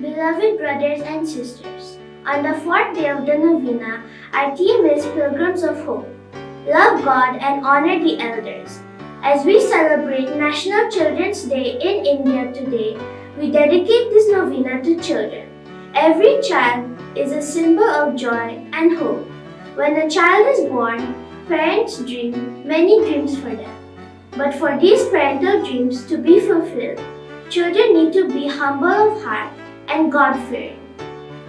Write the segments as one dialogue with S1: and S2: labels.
S1: Beloved brothers and sisters, on the fourth day of the novena, our theme is Pilgrims of Hope. Love God and honor the elders. As we celebrate National Children's Day in India today, we dedicate this novena to children. Every child is a symbol of joy and hope. When a child is born, parents dream many dreams for them. But for these parental dreams to be fulfilled, children need to be humble of heart and God-fearing.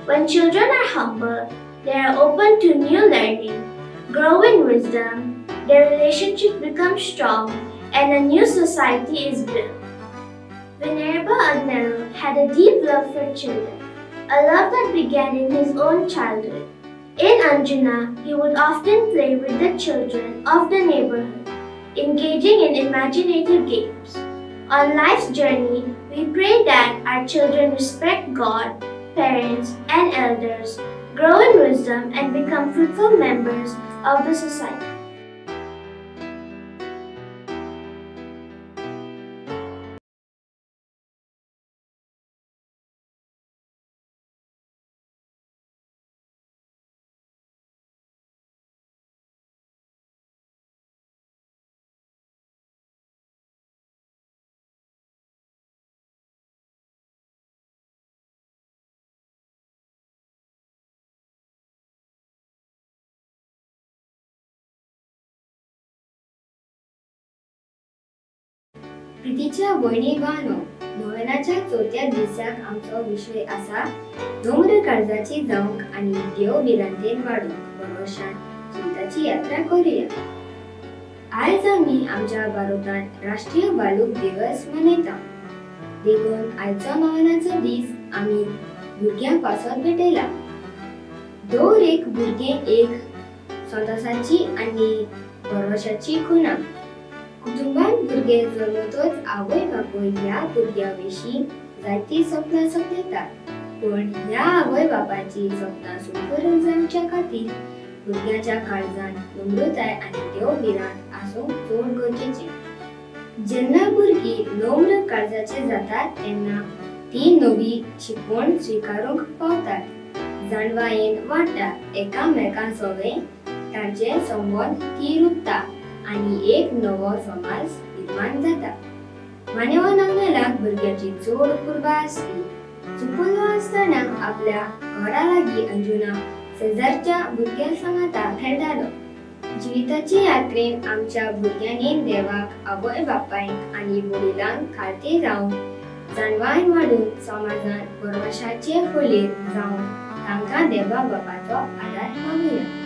S1: When children are humble, they are open to new learning, grow in wisdom, their relationships become strong, and a new society is built. Venerable Agnelo had a deep love for children, a love that began in his own childhood. In Anjuna, he would often play with the children of the neighborhood, engaging in imaginative games. On life's journey, we pray that our children respect God, parents, and elders, grow in wisdom, and become fruitful members of the society.
S2: प्रितीच्या भयणी भावांनो, नोवेनाच्या चवथ्या दिसाक आमचो विशय आसा नम्र काळजाची जावंक आनी देव भिरांतेन वाडूंक भरवशान जिविताची यात्रा करुया. आयज आमी आमच्या भारतांत राष्ट्रीय बालूक दिवस मनयता, देखून आयचो नोवेनाचो दीस आमी भुरग्यां पासत भेटयला. दर एक भुरगें एक संतोशाची आनी भरवशाची खुणा. कुटुंबांत भुरगे जल्मतच आवय बापूय ह्या भुरग्या विशीं जायतीं सपनां सपयतात, पूण ह्या आवय बापायचीं सपनां संपूर्ण जावच्या खातीर भुरग्याच्या काळजांत नम्रताय आनी देव भिरांत आसूंक चड गरजेचें. जेन्ना भुरगीं नम्र काळजाचे जातात तेन्ना ती नवी शिकवण स्विकारूंक पावतात, जाणवायेन वाडटा, एकामेकां सवें तांचे संबंद थीर उरता आनी एक नवो समाज निर्माण जाता. मानेवान आंगणाक भुरग्याची चड कुरबा आसली. चुकलो आसतना आपल्या घरा लागीं अंजुना शेजारच्या भुरग्यां सांगाता खेळटालो. जिविताचे यात्रेन आमच्या भुरग्यांनी देवाक, आवय बापायक आनी वडिलांक खातीर रावन जाणवायन वाडून समाजांत भरवशाचे फुलेर जावन तांकां देवा बापाचो आदार मागुया.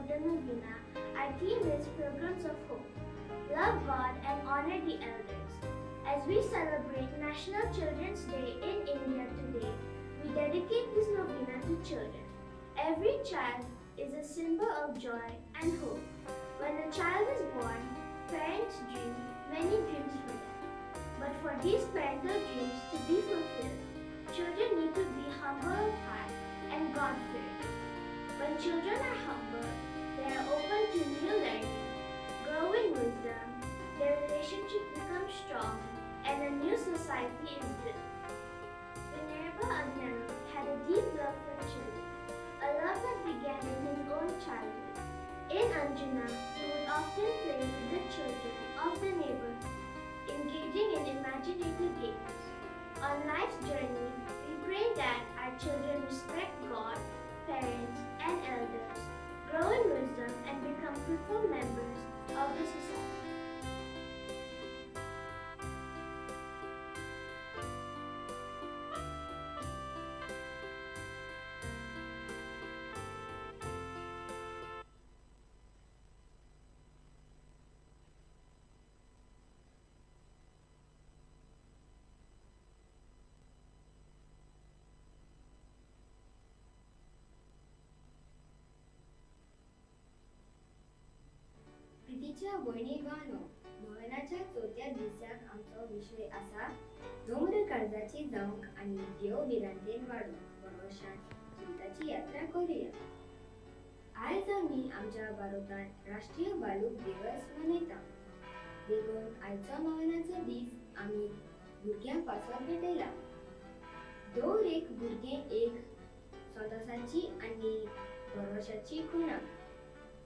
S1: of the novena, our theme is Pilgrims of Hope. Love God and honor the elders. As we celebrate National Children's Day in India today, we dedicate this novena to children. Every child is a symbol of joy and hope. When a child is born, parents dream many dreams for them. But for these parental dreams to be fulfilled, children need to be humble of heart and God-fearing. When children are humble, they are open to new learning, grow in wisdom, their relationship becomes strong, and a new society is built. Venerable Agnelo had a deep love for children, a love that began in his own childhood. In Anjuna, he would often play with the children of the neighborhood, engaging in imaginative games. On life's journey, we pray that our children respect God, parents, and elders, grow in wisdom, and become fruitful members of the society.
S2: प्रितीच्या भयणी बानो, नोवेनाच्या चवथ्या दिसाक आमचो विशय आसा नम्र काळजाची जावंक आनी देव भिरांतेन वाडूंक भरोशान जिविताची यात्रा करुया. आयज आमी आमच्या भारतांत राष्ट्रीय बालूक दिवस मनयता. देखून आयचो नोवेनाचो दीस आमी भुरग्यां पासत भेटयला. दर एक भुरगें एक संतोशाची आनी भरोशाची खुणा.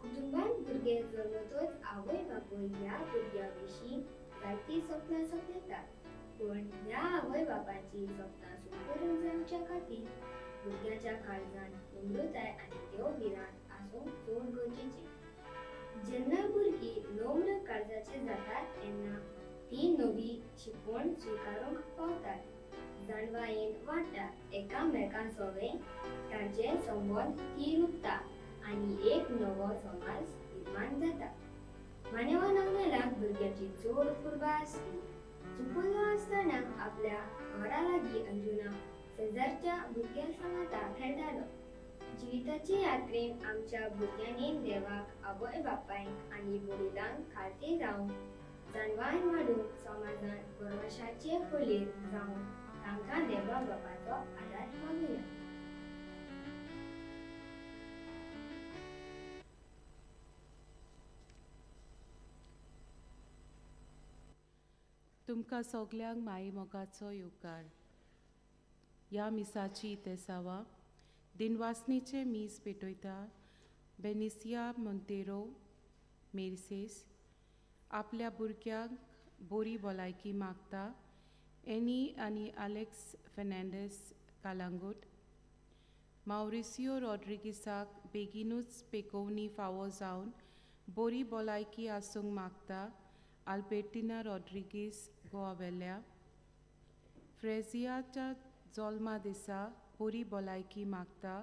S2: कुटुंबांत भुरगे जल्मतच आवय बापूय ह्या भुरग्या विशीं जायतीं सपनां सपयतात, पूण ह्या आवय बापायची सपनां सुपूर्ण जावच्या खातीर भुरग्याच्या काळजांत नम्रताय आनी देव भिरांत आसूंक चड गरजेचें. जेन्ना भुरगीं नम्र काळजाचीं जातात तेन्ना ती नवी शिकवण स्विकारूंक पावतात, जाणवायेन वाडटात, एकामेकां सवें तांचे संबंद थीर उरता आनी एक नवो समाज निर्माण जाता. मानेवान आंगणाक भुरग्याची चड कुरबा आसली. चुकलो आसतना आपल्या घरा लागीं अंजुना शेजारच्या भुरग्यां सांगाता खेळटालो. जिविताचे यात्रेन आमच्या भुरग्यांनी देवाक, आवय बापायक आनी वडिलांक खालते रावन जाणवायन वाडून समाजांत भरवशाचे खोलयेर जावन तांकां देवा बापाचो आदार मागुया.
S3: तुमकां सगल्यांक माई मोगाचो येवकार. ह्या मिसाची इतेसावा दिनवासनीचें मीस पेटयता बेनिसिया मोंतेरो मेर्सेस आपल्या भुरग्यांक बरी भलायकी मागता. एनी आनी आलेक्स फेर्नांडीस कालांगूट मावरिसियो रॉड्रिगीसाक बेगीनूच पेकोवणी फावो जावन बरी भलायकी आसूंक मागता. आल्बेर्टिना रॉड्रिगीस गोवावेल्या फ्रेजियाच्या जल्मा दिसा बरी भलायकी मागता.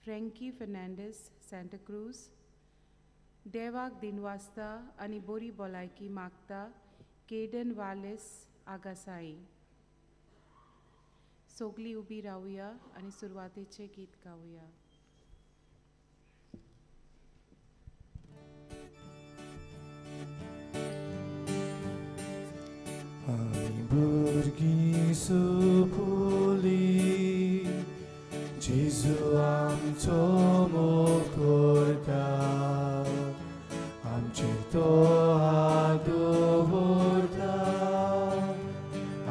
S3: फ्रँकी फेर्नांडीस सांताक्रूज देवाक दिनवासता आनी बरी भलायकी मागता. केडन वालेस आगासाई. सगळीं उबी रावया आनी सुरवातेचें गीत गावया.
S4: आमी भुरगीं सुपुली जेजू आमचो मोग करता, आमचेर तो हात दवरता,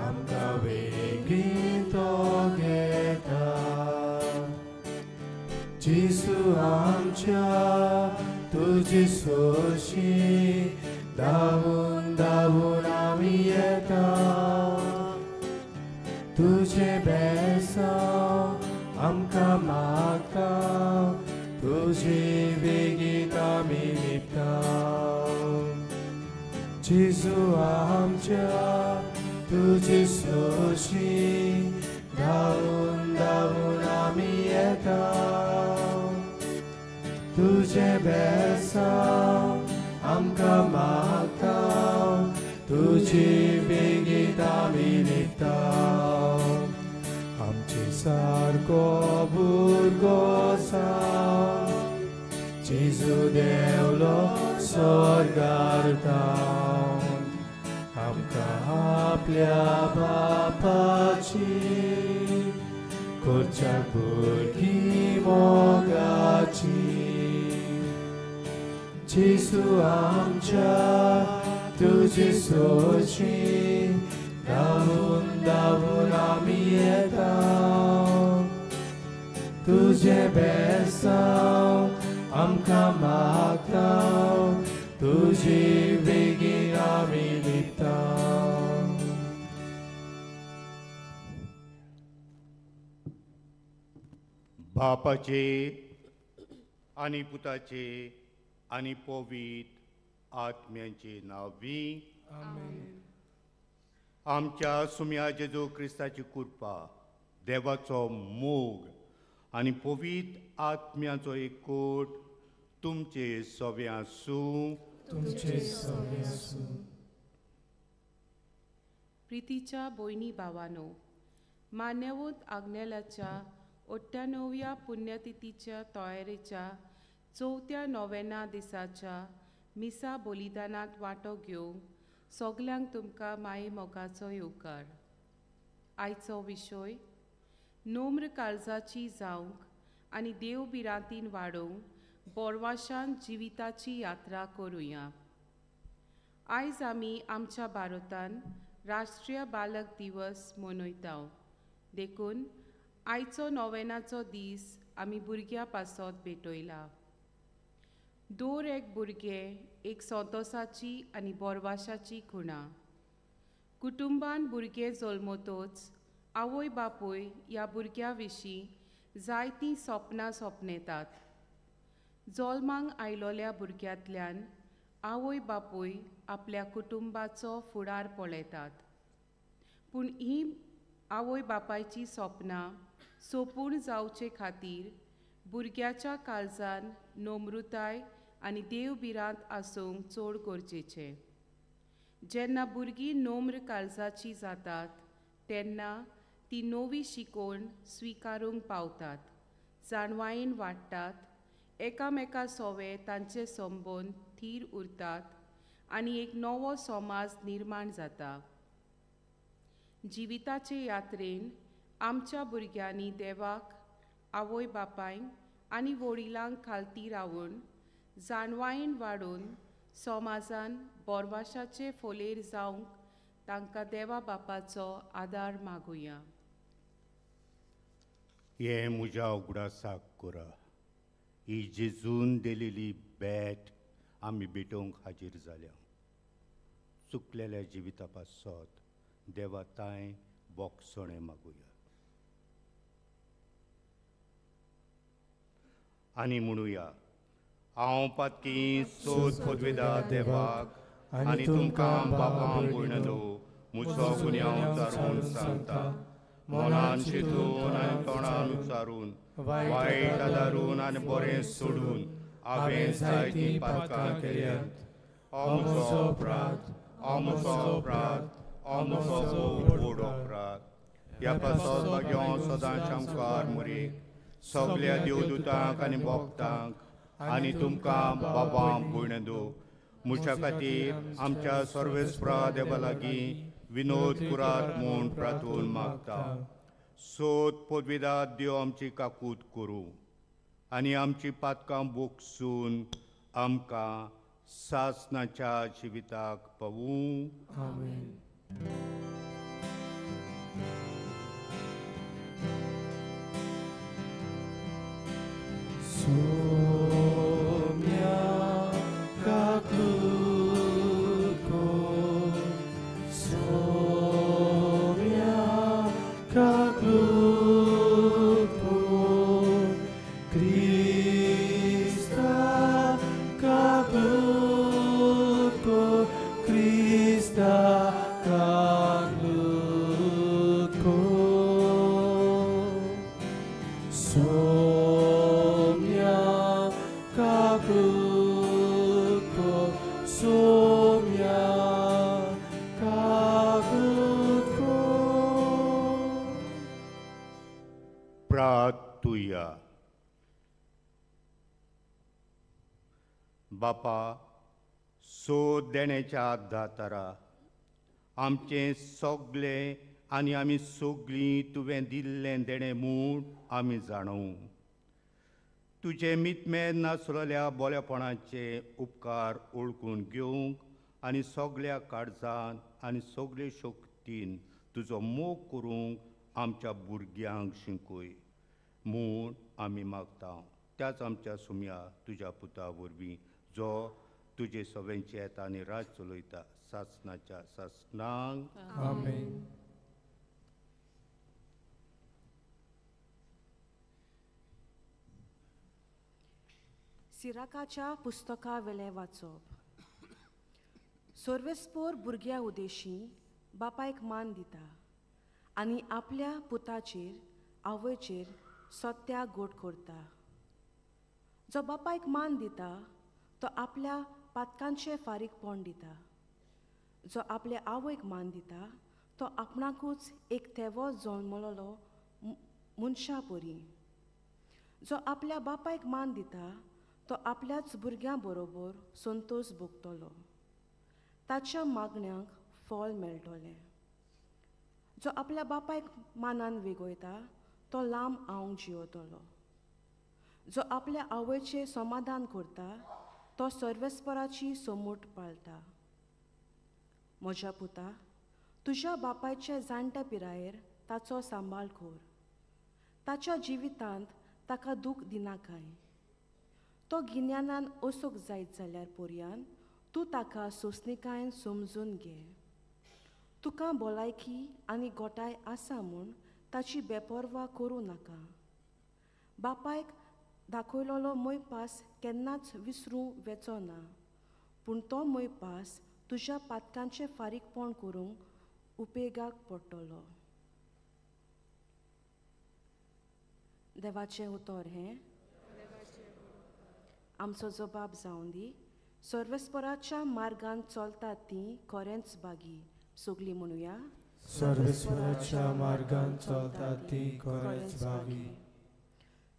S4: आमकां बेगीन तो घेता. जेजू आमच्या तुजी सोशी धांवून धांवून आमी येता, तुजें बेसांव आमकां मागता, तुजे बेगीन आमी लिपता. जेजू आमच्या तुजी सोशी धांवून धांवून आमी येता, तुजें तुजें बेसांव आमकां मागता, तुजी बेगीत आमी लिपता. आमचे सारको भुरगो जावन जेजू देवलो स्वर्गार तावन, आमकां आपल्या बापाची करच्या भुरगीं मोगाची. जेजू आमच्या तुजी सोशी धांवून धांवून आमी येता, तुजें बेसांव आमकां मागता, तुजी बेगीन आमी लिपता.
S5: बापाचे आनी पुताचे आनी पवित्र आत्म्यांचे नांवी आमच्या सुम्या जेजू क्रिस्ताची कृपा, देवाचो मोग आनी पवित्र आत्म्याचो एकवट तुमचे सगळें आसूं.
S4: तुमचे सगळें आसूं.
S3: प्रितीच्या भयणी भावानो, मान्यवंत आग्नेलाच्या 98व्या पुण्यतिथीच्या तयारेच्या चवथ्या नोव्हेंना दिसाच्या मिसा बलिदानांत वांटो घेवंक सगल्यांक तुमकां माई मोगाचो येवकार. आयचो विशय नम्र काळजाची जावंक आनी देव भिरांतीन वाडोवंक बोरवाशान जिविताची यात्रा करुया. आयज आमी आमच्या भारतान राष्ट्रीय बालक दिवस मनयता, देखून आयचो नोव्हेंनाचो दीस आमी भुरग्यां पासत भेटयला. दर एक भुरगें एक संतोसाची आनी बोरवाशाची खुणा. कुटुंबान भुरगें जल्मतच आवय बापूय ह्या भुरग्या विशीं जायतीं सपनां सपनेतात. जल्माक आयलोल्या भुरग्यांतल्यान आवय बापूय आपल्या कुटुंबाचो फुडार पळयतात, पूण ही आवय बापायचीं सपनां सोंपून जावचे खातीर भुरग्याच्या काळजान नम्रताय आनी देव भिरांत आसूंक चड गरजेचें. जेन्ना भुरगीं नम्र काळजाचीं जातात तेन्ना ती नवी शिकवण स्विकारूंक पावतात, जाणवायेन वाडटात, एकामेका सोवे तांचे संबंद थीर उरतात आनी एक नवो समाज निर्माण जाता. जिविताचे यात्रेन आमच्या भुरग्यांनी देवाक, आवय बापायक आनी वडिलांक खालती रावून जाणवायेन वाडोवन समाजान बोरवाशाचे फोलेर जावंक तांकां देवा बापाचो आदार मागुया.
S5: हें म्हज्या उगडासाक करा. ही जेजून दिलेली भेट आमी भेटोवंक हाजीर जाल्या. चुकलेल्या जिविता पासत देवा तांय बोगसणें मागुया आनी म्हणुया, हांव पातकी सोद पदवेदा देवाक आनी तुमकां बाबा भयणो म्हजो गुन्यांव उचारून सांगता. मनान चिंतून आनी तोंडान उचारून, वायट आदारून आनी बरें सोडून हांवें जायतीं पातकां केल्यात. हो म्हजो अपराध, हो म्हजो अपराध, हो म्हजो व्हड अपराध. ह्या पासत भाग्यो सदांच मुखार मुरीक सगल्या देवदूतांक आनी भक्तांक आनी तुमकां बाबा भयणो म्हज्या खातीर आमच्या सर्वेस्परा देवा लागीं विनोद कुरात म्हूण प्रार्थून मागता. सोद पदवेदा देव आमची काकूत करूं आनी आमची पातकां बोगसून आमकां सासनाच्या जिविताक पावूं.
S4: आमेन. Somia kakluko, Somia kakluko, Krista kakluko, Krista kakluko. Somia कागूत को सोम्या कागूत को.
S5: प्रार्थुया. बापा, सोद देण्याच्या दातारा, आमचें सगळें आनी आमी सगळीं तुवें दिल्लें देणें म्हूण आमी जाणू. तुजें मितमेर नासलेल्या बोलेपणाचे उपकार ओळखून घेवंक आनी सगळ्या काळजान आनी सगळे शक्तीन तुजो मोग करूंक आमच्या भुरग्यांक शिकय म्हूण आमी मागता. त्याच आमच्या सुम्या तुज्या पुता वरवीं, जो तुजे सगळ्यांचे येता आनी राज चलयता सासनाच्या सासनांक.
S4: आमेन.
S3: सिराकाच्या पुस्तका वेलें वाचप. सर्वेस्पोर भुरग्या उदेशी बापायक मान दिता आनी आपल्या पुताचेर आवयचेर सत्या गोट करता. जो बापायक मान दिता तो आपल्या पातकांचें फारीकपण दिता. जो आपल्या आवयक मान दिता तो आपणाकूच एक थेवो जल्मलेलो मनशा परी. जो आपल्या बापायक मान दिता तो आपल्याच भुरग्यां बरोबर संतोश भोगतलो, ताच्या मागण्यांक फळ मेळटलें. जो आपल्या बापायक मानान वेगयता तो लांब आंग जियेतलो. जो आपल्या आवयचें समाधान करता तो सर्वेस्पराची सोमूट पाळटा. म्हज्या पुता, तुज्या बापायच्या जाणट्या पिरायेर ताचो सांबाळ कर. ताच्या जिवितांत ताका दूख दिनाकाय. तो गिन्यानान असोक जायत जाल्यार पोरयान तूं ताका सोंसणीकायेन समजून घे. तुका भलायकी आनी गोठाय आसा म्हूण ताची बेपर्वा करूं नाका. बापायक दाखयलेलो मोयपास केन्नाच विसरूं वेचो ना, पूण तो मोयपास तुज्या पातकांचें फारीकपण करूंक उपेगाक पडटलो. देवाचें उतर हें आमचो जबाब जावन दी. सर्वेस्पराच्या मार्गान चलतात तीं खरेंच बागी. सगळीं म्हणुया,
S4: सर्वेस्पराच्या मार्गान चलतात ती खरेंच बागी.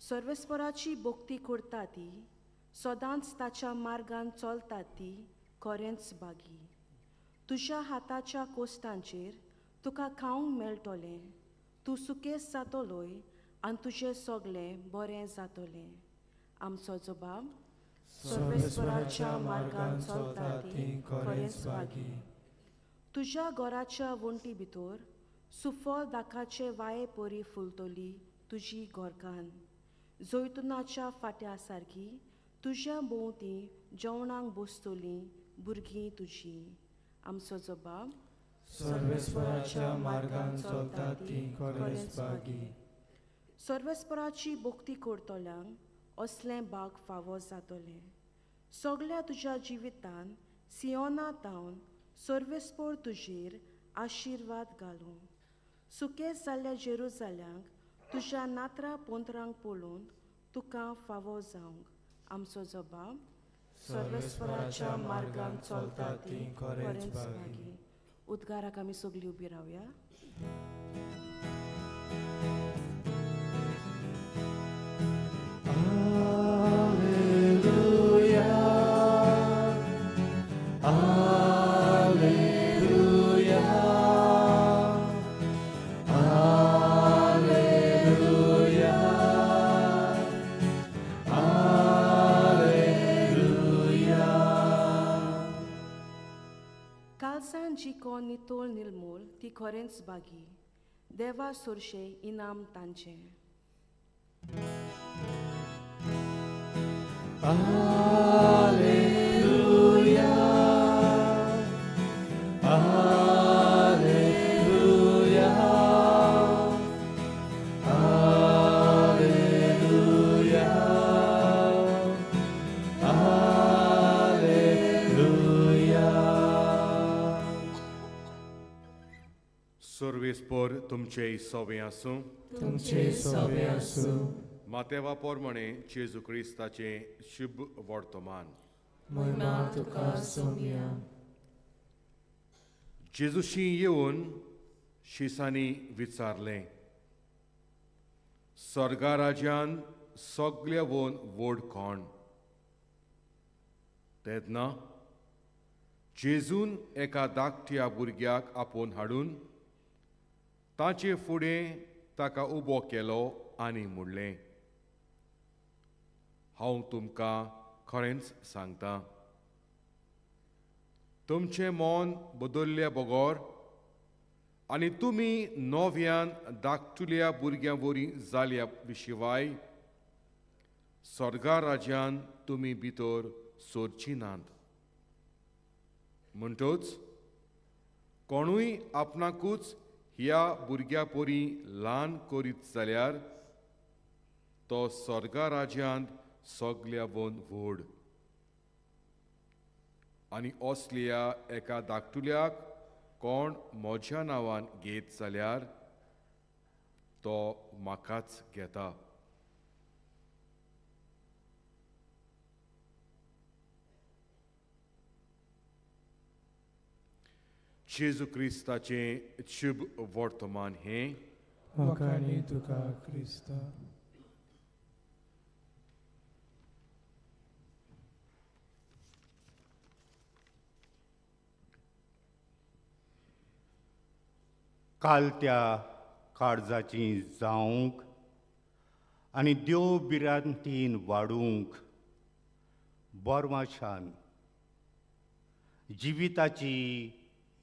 S3: सर्वेस्पराची भक्ती करता ती, सदांच ताच्या मार्गान चलतात ती खरेंच बागी. तुज्या हाताच्या कोश्टांचेर तुका खावंक मेळटलें. तूं सुकेस जातलोय आनी तुजें सगळें बरें जातलें. आमचो जबाब,
S4: सर्वेस्पराच्या मार्गान चलता ती खरेंच बागी.
S3: तुज्या घराच्या वण्टी भितर सुफळ दाकाचे वाये परी फुलतली तुजी घरकान्न. जैतुनाच्या फाट्या सारकी तुज्या भोंवती जेवणाक बसतली भुरगीं तुजी. आमचो जबाब,
S4: सर्वेस्पराच्या मार्गान चलता ती खरेंच बागी.
S3: सर्वेस्पराची भक्ती करतल्यांक असलें बाग फावो जातलें. सगळ्या तुज्या जिवितान सियोना तावन सर्वेस्पोर तुजेर आशिर्वाद घालूं. सुकेस जाल्ल्या जेरुजाल्यांक तुज्या नात्रा पोंतरांक पळोवन तुका फावो जावंक. आमचो जबाब,
S4: सर्वेस्पराच्या मार्गान चलता ती खरेंच बागी.
S3: उद्गाराक आमी सगळीं उबी रावया. जिको नितोल निर्मूल ती खरेंच बागी. देवा सोरशें इनाम तांचें.
S4: आलेलुया, आलेलुया, आलेलुया, आलेलुया.
S6: सर्वेस्पोर तुमचे सोबे आसूं.
S4: तुमचे सोबे आसूं.
S6: मातेवा पोरमणे जेजू क्रिस्ताचें शुभ वर्तमान.
S4: महिमा तुका सोम्या.
S6: जेजूशी येवन शिसांनी विचारलें, स्वर्गा राज्यान सगल्या वोन व्हड कोण? तेन्ना जेजून एका धाकट्या भुरग्याक आपोवन हाडून ताचे फुडें ताका उबो केलो आनी म्हणलें, हांव तुमकां खरेंच सांगता, तुमचें मन बदल्ल्या बगर आनी तुमी नव्यान धाकटुल्या भुरग्यां वरी जाल्या शिवाय स्वर्गा राज्यान तुमी भितर सरची नात. म्हणटच कोणूय आपणाकूच ह्या भुरग्या परी ल्हान करीत जाल्यार तो स्वर्गा राज्यांत सगल्या वन व्हड. आनी असल्या एका धाकटुल्याक कोण म्हज्या नांवान घेत जाल्यार तो म्हाकाच घेता. जेजू क्रिस्ताचें शुभ वर्तमान हें.
S4: वखाणी तुका क्रिस्ता.
S5: काल त्या काळजाची जावंक आनी देव भिरांतीन वाडूंक बोरमाशान जिविताची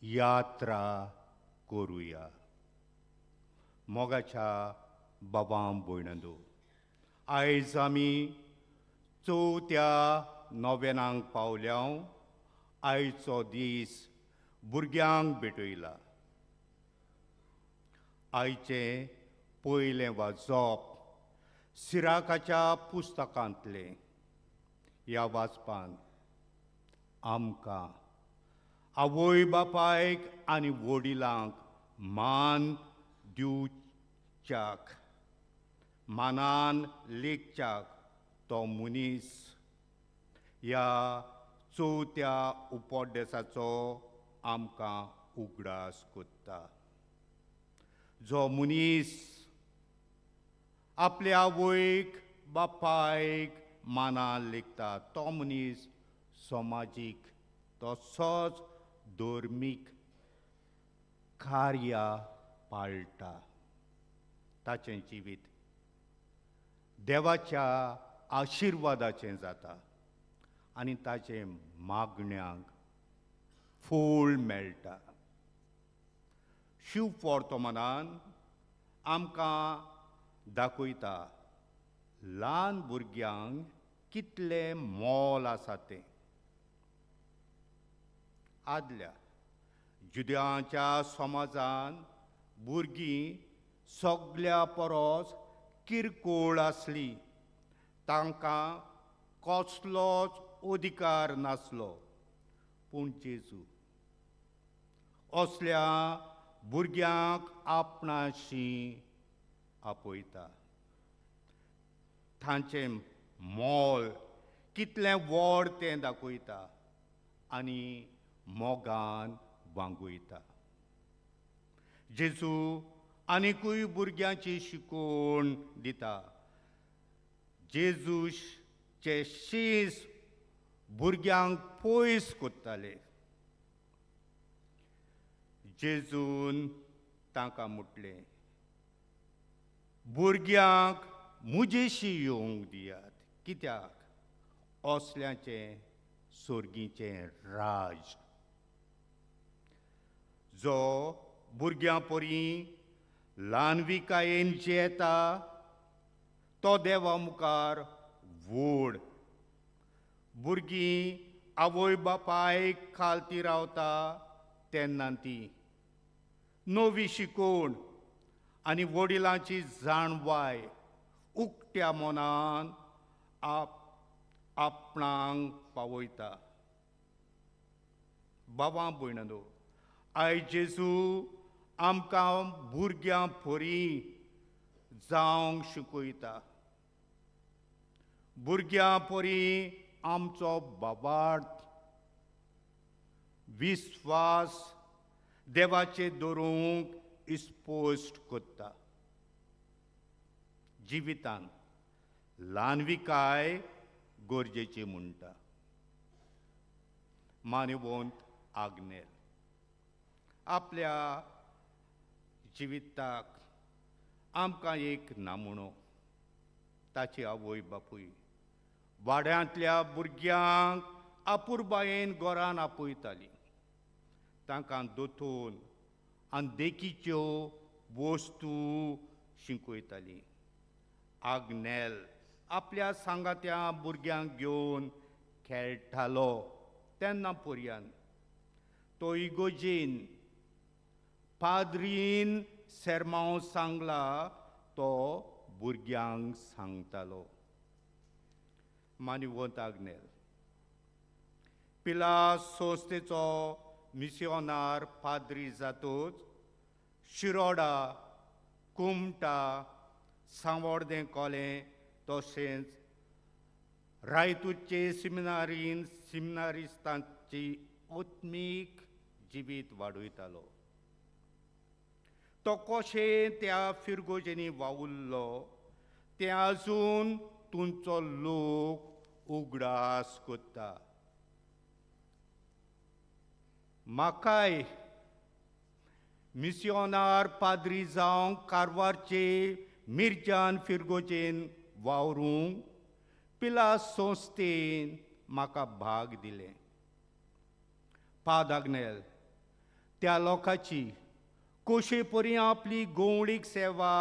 S5: यात्रा करुया. मोगाच्या बाबां भयणांनो, आयज आमी चवथ्या नोवेनांक पावल्या. आयचो दीस भुरग्यांक भेटयला. आयचें पयलें वाचप सिराकाच्या पुस्तकांतलें. ह्या वाचपान आमकां आवय बापायक आनी वडिलांक मान दिवच्याक, मानान लेखच्याक तो मनीस ह्या चवथ्या उपदेसाचो आमकां उगडास करता. जो मनीस आपल्या आवयक बापायक मानान लेखता तो मनीस समाजीक तसोच धर्मीक कार्या पाळटा. ताचें जिवीत देवाच्या आशिर्वादाचें जाता आनी ताचें मागण्यांक फळ मेळटा. शिव वर्तमानान आमकां दाखयता ल्हान भुरग्यांक कितलें मोल आसा तें. आदल्या जुद्यांच्या समाजान भुरगीं सगल्या परस किरकोळ आसली, तांकां कसलोच अधिकार नासलो. पूण जेजू असल्या भुरग्यांक आपणाशी आपयता. तांचें मोल कितलें व्हड तें दाखयता आनी मोगान वांगयता. जेजू आनिकूय भुरग्यांची शिकवण दिता. जेजूचे शीस भुरग्यांक पयस करताले. जेजून तांकां म्हटलें, भुरग्यांक म्हजेशी येवंक दियात, कित्याक असल्याचें सोर्गीचें राज. जो भुरग्यां परी ल्हानविकायेन जियेता तो देवा मुखार व्हड. भुरगीं आवय बापायक खालती रावता तेन्ना ती नवी शिकवण आनी वडिलांची जाणवाय उक्त्या मनान आपणाक पावयता. बाबा भयणांनो, आयज जेजू आमकां भुरग्यां परी जावंक शिकयता. भुरग्यां परी आमचो बाबार्थ विस्वास देवाचे दवरूंक इस्पोस्ट करता. जिवितान ल्हानविकाय गरजेची म्हणटा. मानवंत आग्नेल आपल्या जिविताक आमकां एक नामुणो. ताची आवय बापूय वाड्यांतल्या भुरग्यांक आपुरबायेन घरान आपयताली. तांकां दोतोन आनी देखीच्यो वस्तू शिकयताली. आग्नेल आपल्या सांगात्या भुरग्यांक घेवन खेळटालो. तेन्ना पर्यान तो इगोजेन पाद्रीन सेरमांव सांगला तो भुरग्यांक सांगतालो. मानिवंत आग्नेल पिला संस्थेचो मिसियोनार पाद्री जातूच शिरोडा, कुमटा, सांवड्डें कोलें तशेंच रायतूरचे सिमिनारीन सिमिनारिस्तांची आत्मीक जिवीत वाडयतालो. तो कशें त्या फिरगोजेंनी वावुरलो तें आजून तुमचो लोक उगडास करता. म्हाकाय मिसियोनार पाद्री जावंक कारवारचे मिरजान फिरगोजेन वावरूंक पिला संस्थेन म्हाका भाग दिलें. पाद आग्नेल त्या लोकांची कशे परी आपली गोवळीक सेवा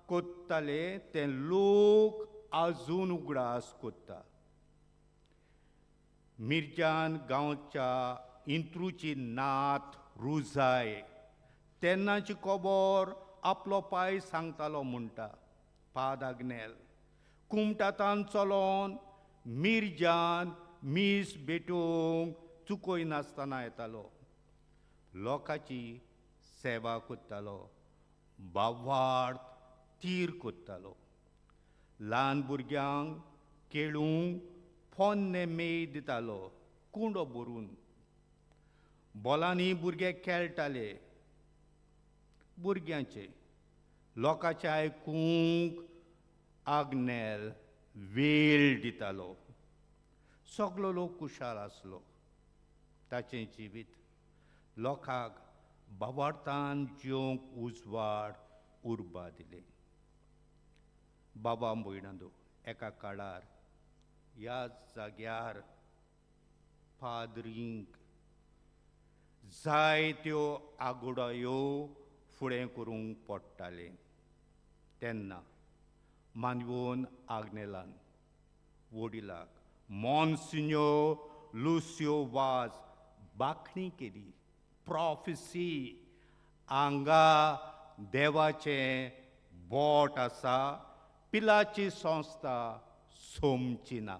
S5: करताले ते लोक आजून उगडास करता. मिरजान गांवच्या इंत्रूची नात रुजाय तेन्नाची खबर आपलो पाय सांगतालो म्हणटा. पाद आग्नेल कुमटातान चलोन मिरजान मीस भेटोवंक चुकयनासतना येतालो. लोकांची सेवा करतालो, बावार्थ तीर करतालो. ल्हान भुरग्यांक खेळूंक पोन्ने मेय दितालो कुंडो भरून. बोलांनी भुरगे खेळटाले. भुरग्यांचे लोकांचे आयकूंक आग्नेल वेळ दितालो. सगलो लोक कुशाल आसलो. ताचें जिवीत लोकांक बाबार्थान जिवंक उजवाड उर्बा दिली. बाबा भयणांनो, एका काळार ह्या जाग्यार पाद्रींक जायत्यो आगोडायो फुडें करूंक पडटालें. तेन्ना मानवोन आग्नेलान वडिलाक मॉन्सिन्योर लुसियो वाज बाखणी केली. प्रोफेसी हांगा देवाचें बोट आसा, पिलाची संस्था सोमची ना.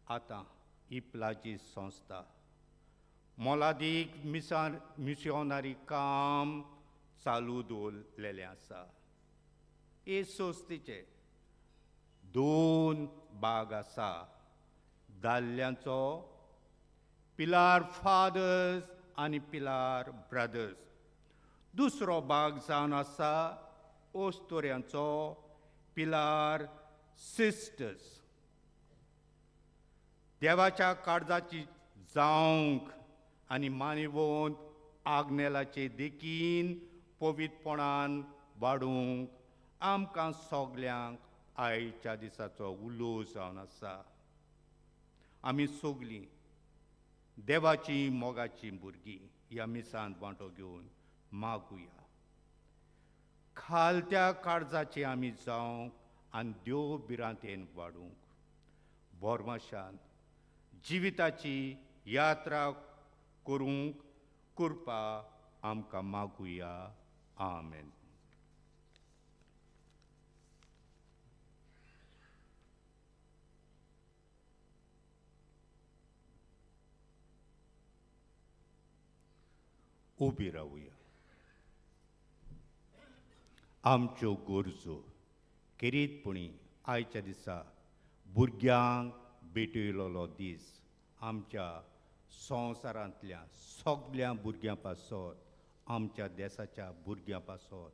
S5: आतां ही पिलाची संस्था मोलादीक मिसियोनारी काम चालू दवरलेलें आसा. हे संस्थेचे दोन भाग आसा, दादल्यांचो पिलार फादर्स आनी पिलार ब्रदर्स. दुसरो भाग जावन आसा ओस्तोऱ्यांचो पिलार सिस्टर्स. देवाच्या काळजाची जावंक आनी मानिवंत आग्नेलाचे देखीन पवित्रपणान वाडूंक आमकां सगल्यांक आयच्या दिसाचो उलो जावन आसा. आमी सगलीं देवाची मोगाची भुरगीं ह्या मिसांत वांटो घेवन मागुया. खालत्या काळजाची आमी जावंक आनी देव भिरांतेन वाडूंक बोरमाशान जिविताची यात्रा करूंक कृपा आमकां मागुया. आमेन. उबी रावया. आमच्यो गरजो खेरीतपणी आयच्या दिसा भुरग्यांक भेटयलेलो दीस आमच्या संवसारांतल्या सगळ्या भुरग्यां पासत, आमच्या देसाच्या भुरग्यां पासत,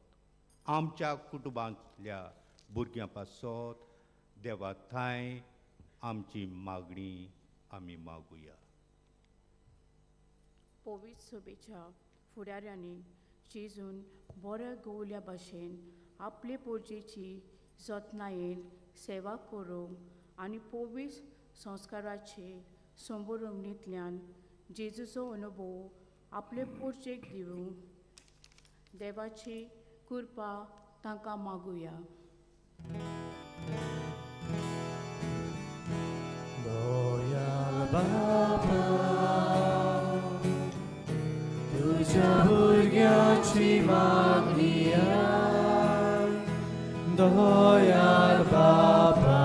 S5: आमच्या कुटुंबांतल्या भुरग्यां पासत देवा थांय आमची मागणी आमी मागुया.
S7: पवित्र सभेच्या फुडाऱ्यांनी जेजून बऱ्या गवल्या भाशेन आपले पोरजेची जतनायेन सेवा करूंक आनी पवित्र संस्काराचे संबोरवणींतल्यान जेजूचो अनुभव आपले पोरजेक दिवंक देवाची कृपा तांकां मागुया.
S4: दयाळ बाबा तुझ्या भुरग्याची मागणी आय, दयाळ बाबा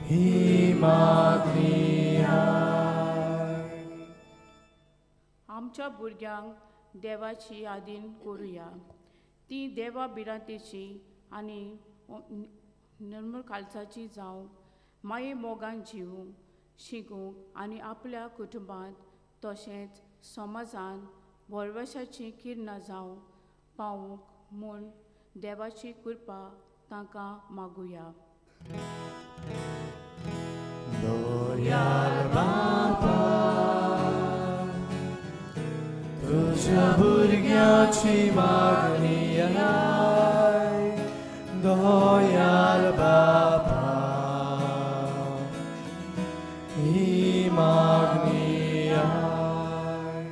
S4: ही मागणी आय.
S7: आमच्या भुरग्यांक देवाची आदीन करुया, ती देवा भिरांतेची आनी निर्मळ काळजाची जावंक माये मोगान जिवूंक शिकूंक आनी आपल्या कुटुंबांत तशेंच समाजांत भरवशाची किरणां जावंक पावूंक म्हूण देवाची कृपा तांकां मागुया.
S4: दयाळ बाबा तुझ्या भुरग्याची मागणी आय, दयाळ बाबा ही मागणी आय.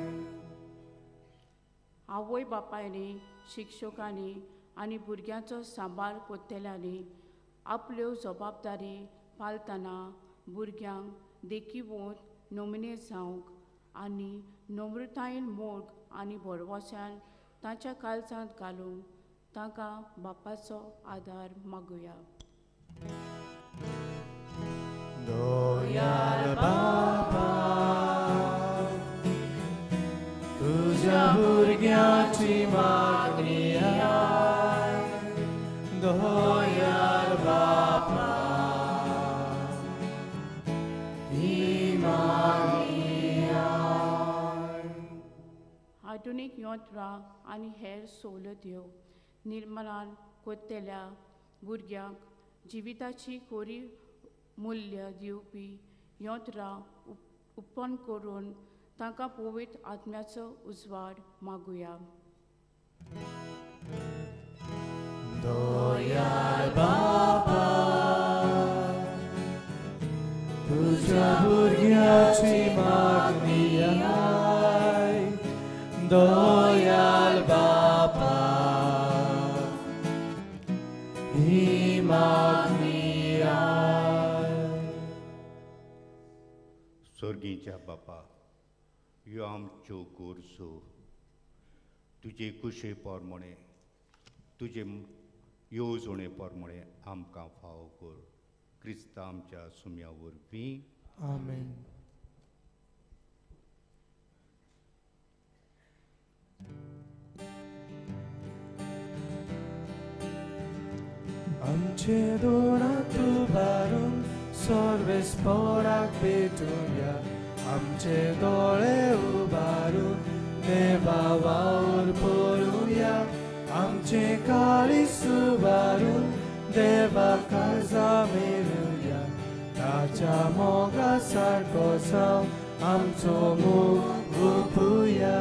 S7: आवय बापायनी, शिक्षकांनी आनी भुरग्यांचो सांबाळ करतल्यांनी आपल्यो जबाबदारी पालतना भुरग्यांक देखीवंत नमुने जावंक आनी नम्रतायेन मोग आनी भरवशान तांच्या काळजांत घालूंक तांकां बापाचो आदार मागुया.
S4: दयाळ बाबा तुझ्या भुरग्याची मागणी आय, दयाळ बाबा ही मागणी आय.
S7: आधुनीक यंत्रां आनी हेर सवलत्यो निर्माण करतल्या भुरग्यांक जिविताची कोरी मूल्य दिवपी यंत्रां उत्पन्न करून तांकां पवित्र आत्म्याचो उजवाड मागुया.
S4: दयाळ बाबा तुझ्या भुरग्याची मागणी आय, दयाळ बाबा ही मागणी आय.
S5: स्वर्गीच्या बापा, ह्यो आमच्यो गरजो तुजे कुशे प्रमाणे तुजे येवजणे प्रमाणे आमकां फावो कर. क्रिस्ता आमच्या सुम्या वरवीं.
S4: आमेन. आमचे दोनात उबारून सर्वेस्पराक भेटुया, आमचे दोळे उबारून देवा वावर पळोवया, आमचे काळीज उबारून देवा काळजा मेळुया, ताच्या मोगा सारको जावन आमचो मोग ओंपुया.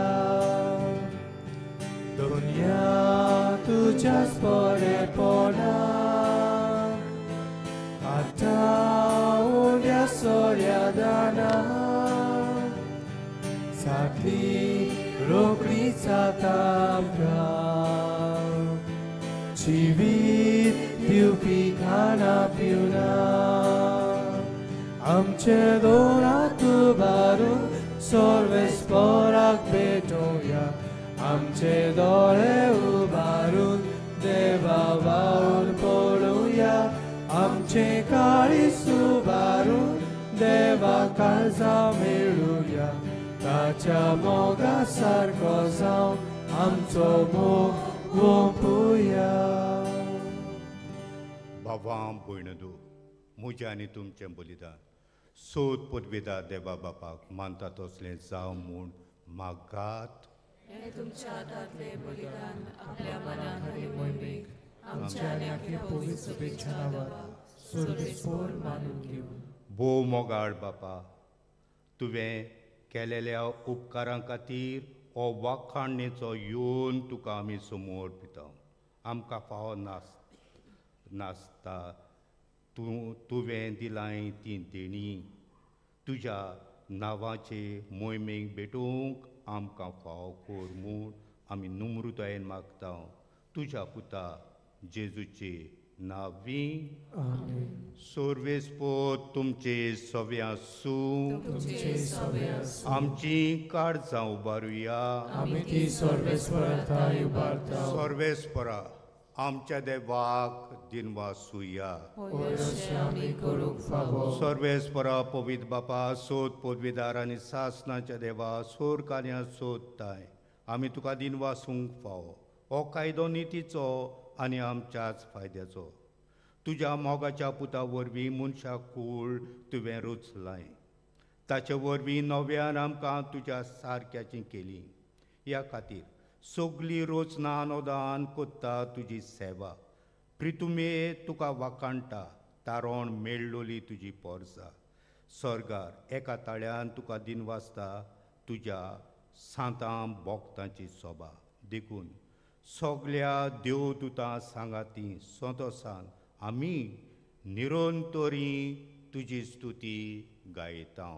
S4: दुनिया तुज्याच बरेपणा आतां उण्या सोऱ्या दाना साकली रोखडी जाता आमकां, जिवीत दिवपी खाणां पिवना. आमचे दोन हात उबारून सर्वेस्पराक भेटोवया, आमचे दोळे उबारून देवा वावर पळोवया, आमचे काळीज उबारून देवा काळजा मेळुया, ताच्या मोगा सारको जावन आमचो मोग ओंपुया.
S5: बाबां भयणदू म्हजें आनी तुमचें बलिदान सोद पदवेदार देवा बापाक मानता तसलें जावं म्हूण मागात.
S8: तुमच्या हातांतलें बलिदान आपल्या मनान आनी मोहिमेक आमच्या आनी आख्या पवित्र शुभेच्छा नांवार सर्वेस्पोर मानून घेवं.
S5: भोव मोगाळ बापा, तुवें केलेल्या उपकारां खातीर हो वाखाणणेचो येवन तुका आमी समोर पिता. आमकां फावो नासता तुवें दिलाय ती देणी तुज्या नांवाचे मोहिमेक भेटोवंक आमकां फावो कर म्हूण आमी नम्रतायेन मागता. तुज्या पुता जेजूचे नांवी. सर्वेस्पोर तुमचे सवे आसूं. आमची काळजां उबारुया. सर्वेस्परा आमच्या देवाक दिनवासुया. सर्वेस्परा पवित्र बापा, सोद पदवीदार आनी सासनाच्या देवा, सोर कार्यां सोदताय आमी तुका दिनवासूंक फावो. हो कायदो नितीचो आनी आमच्याच फायद्याचो. तुज्या मोगाच्या पुता वरवीं मनशाक कूळ तुवें रचलाय, ताचे वरवीं नव्यान आमकां तुज्या सारक्याची केली. ह्या खातीर सगली रचना नोदान कोत्ता तुजी सेवा. प्रितुमे तुका वाखाणटा, तारण मेळ्ळोली तुजी पोरसा. सर्गार एका ताळ्यान तुका दिनवासता तुज्या सांतां भोक्तांची सोबा. देखून सगल्या देवदुतां सांगाती संतोसान आमी निरंतरी तुजी स्तुती गायता.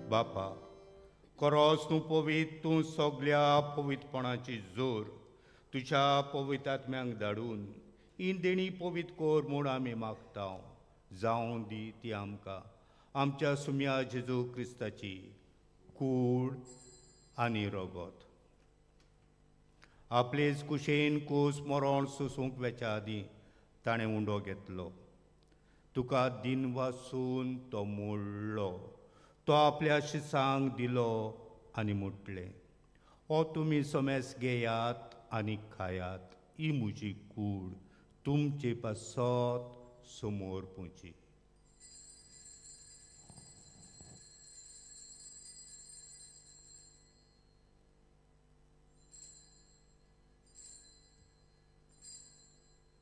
S5: बापा, करोस तूं पवित्र, तूं सगल्या पवित्रपणाची जोर तुज्या पवित्र आत्म्यांक धाडून ही देणी पवित्र कर म्हूण आमी मागता. जावं दी ती आमकां आमच्या सुम्या जेजू क्रिस्ताची कूड आनी रगत. आपलेच कुशेन कूस मरण सोसूंक वेच्या आदीं ताणें उंडो घेतलो. तुका दिनवासून तो मोडलो, तो आपल्या शिसांक दिलो आनी म्हटलें, हो तुमी समेस घेयात आनी खायात, ही म्हजी कूड तुमचे पासत समोर पुची.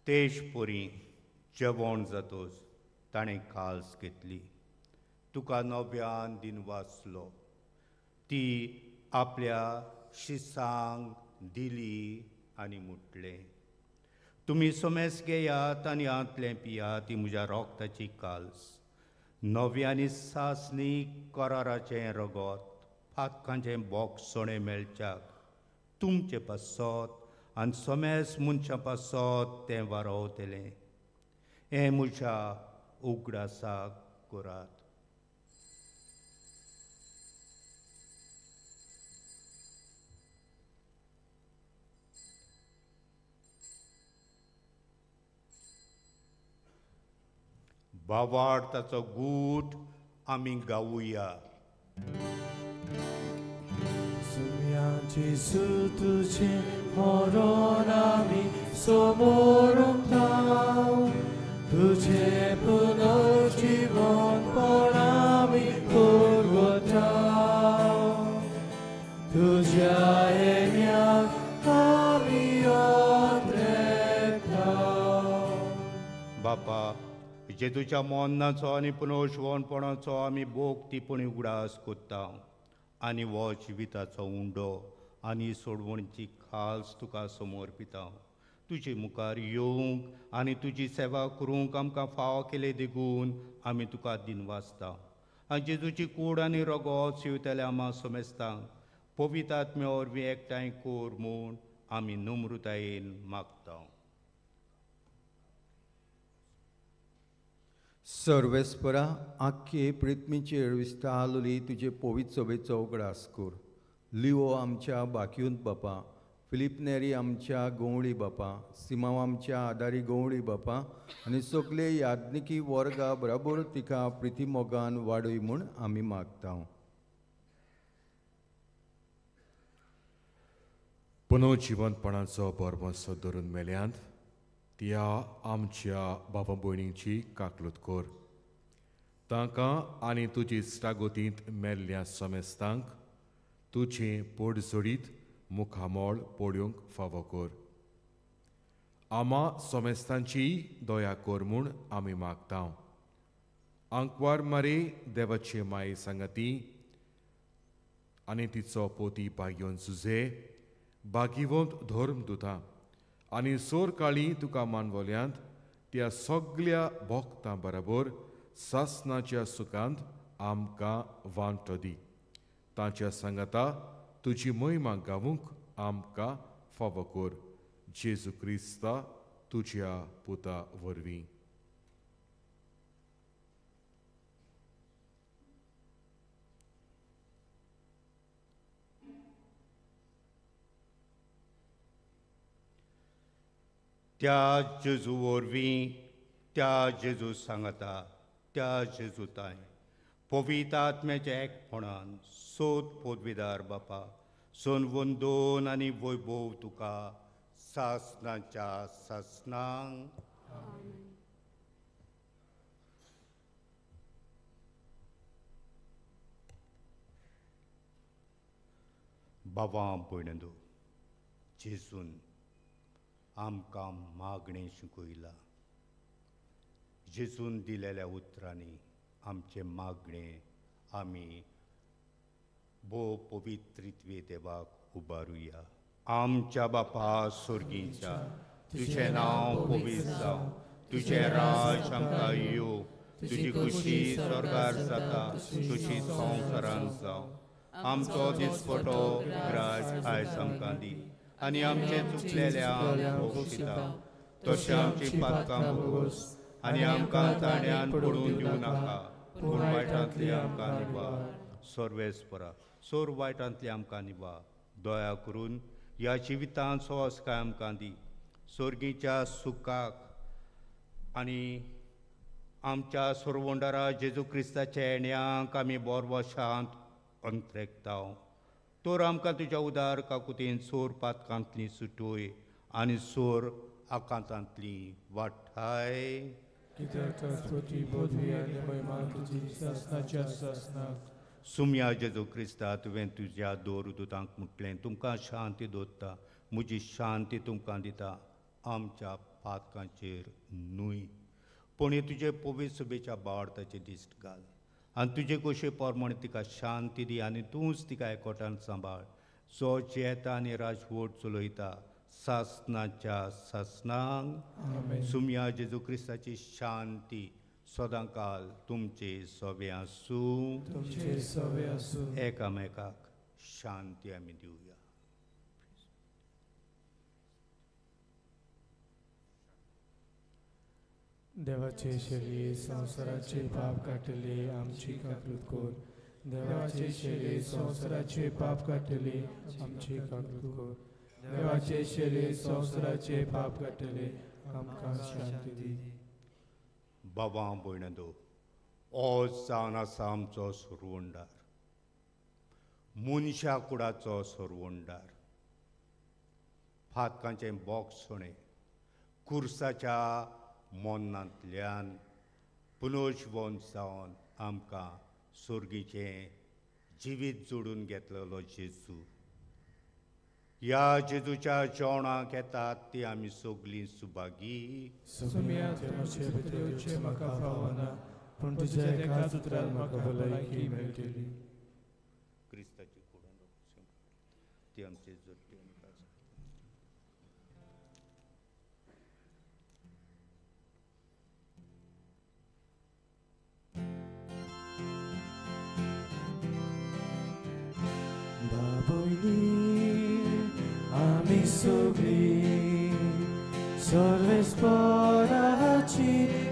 S5: तेश परी जेवण जातोच ताणें काल्स घेतली, तुका नव्यान दिनवासलो, ती आपल्या शिसांक दिली आनी म्हटलें, तुमी समेस घेयात आनी आंतलें पियात, ती म्हज्या रोगताची काल्स, नव्या आनी सासणी कराराचें रगत, फातकांचें बोगसणें मेळच्याक तुमचे पासत आनी समेस मनशां पासत तें वारोवतलें. हें म्हज्या उगडासाक करात. बावार्थाचो गूट आमी गावुया.
S4: जेजू तुझे मरण आमी समोरता, तुझे पुनर्जीवनपण आमी पुरवता, तुझ्या येण्याक आमी अंतरेता.
S5: बापा, जेजूच्या मरणाचो आनी पुनर्जिवनपणाचो आमी भोगतीपणी उगडास कोत्ता आनी हो जिविताचो उंडो आनी सोडवणची खास तुका समर्पिता. तुजे मुखार येवंक आनी तुजी सेवा करूंक आमकां फावो केले देखून आमी तुका दिनवासता. आनी जेजूची कूड आनी रगत शिंवतल्या आमा समेस्तांक पवित्र आत्म्या वरवीं एकठांय कर म्हूण आमी नम्रतायेन मागता.
S9: सर्वेस्परा, आख्खे पृथ्वीचेर विस्तारली तुजे पवित्र सभेचो उगडास कर. लिओ आमच्या बाकियूंत बापा, फिलीप नेरी आमच्या गवळी बापा, सिमांव आमच्या आदारी गवळी बापा आनी सगळे याज्ञिकी वर्गा बराबर तिका प्रितीमोगान वाडय म्हूण आमी मागता.
S6: पुनर्जिवनपणाचो भरवंसो धरून मेल्यांत त्या आमच्या बाबा भयणींची काकलूत कर. तांकां आनी तुजी इश्टागतींत मेल्ल्या समेस्तांक तुजें पोट जोडीत मुखामळ पळोवंक फावो कर. आमा समेस्तांची दया कर म्हूण आमी मागता. आंकवार मारे देवाचे माये सांगाती आनी तिचो पोती भाग्योन सुजे भागिवंत धर्म दुता आनी सोर काळी तुका मानवल्यांत त्या सगल्या भक्तां बराबर सासनाच्या सुखांत आमकां वांटो दी. तांच्या सांगाता तुजी महिमा गावूंक आमकां फावो कर. जेजू क्रिस्ता तुज्या पुता वरवीं.
S5: त्या जेजू वरवीं, त्या जेजू सांगाता, त्या जेजू ताय पवित्र आत्म्याच्या एकपणान सोद पदवीदार बापा सोनवून दोन आनी वैभव तुका सासनाच्या सासनांक. बाबा भयणो, जेजून आमकां मागणें शिकयलां. जेजून दिलेल्या उतरांनी आमचें मागणें आमी भोव पवित्रित्वे देवाक उबारुया. आमच्या बापा स्वर्गीच्या, तुजें नांव पवित्र जावं, तुजें राज आमकां येवं, तुजी खुशी स्वर्गार जाता तशी संवसारांत जावं. आमचो दिसपटो राज आयज आमकां दी आनी आमचे चुकलेल्या भोगशिता तशें आमची पातकां भोगोस आनी आमकां ताण्यान पडून दिवं नाका, पूण वायटांतली आमकां निवार. सर्वेस्परा, सोर वायटांतली आमकां निवार. दया करून ह्या जिवितांत सोंसकाय आमकां दी. स्वर्गीच्या सुखाक आनी आमच्या सोरवंडारा जेजू क्रिस्ताच्या येण्याक आमी बोरवशांत अंतरेकता. तर आमकां तुज्या उदार काकुतीन सोर पातकांतली सुटोय आनी सोर आकांतांतली वाठाय. सुम्या जेजू क्रिस्ता, तुवें तुज्या दोर दुतांक म्हटलें, तुमकां शांती दवरता, म्हजी शांती तुमकां दिता, आमच्या पातकांचेर न्हय पूण तुजे पवित्र सभेच्या बावडताचे दिश्ट घाल आनी तुजे कशे प्रमाणे तिका शांती दी आनी तूंच तिका एकवटान सांबाळ, जो जेता आनी राजवट चलयता सासनाच्या सासनांक. सुम्या जेजू क्रिस्ताची शांती सदांकाल तुमचे सवे आसूं. एकामेकाक शांती आमी दिवया.
S4: देवाचे शेली संवसाराचे पाप काडटले आमची काकूत कर. देवाचे शेली संवसाराचे पाप काडटले आमची काकूत कर. देवाचे शेली संवसाराचे पाप काडटले आमकां शांती दी.
S5: बाबा भयणो, हो जावन आसा आमचो सुरवंडार. मनशा कुडाचो सरवणदार, फातकांचें बोगसणें कुर्साच्या मोन्नांतल्यान पुनर्जिवन जावन आमकां सोर्गीचें जिवीत जोडून घेतलेलो जेजू. ह्या जेजूच्या जेवणाक येतात ती आमी सगळीं सुभागी.
S4: म्हाका फावना पूण तुज्या एकाच उतरान म्हाका भलायकी मेळटली.
S5: क्रिस्ताची कुडान ती आमची जोडटी.
S4: आमी सगळीं सर्वेस्पराची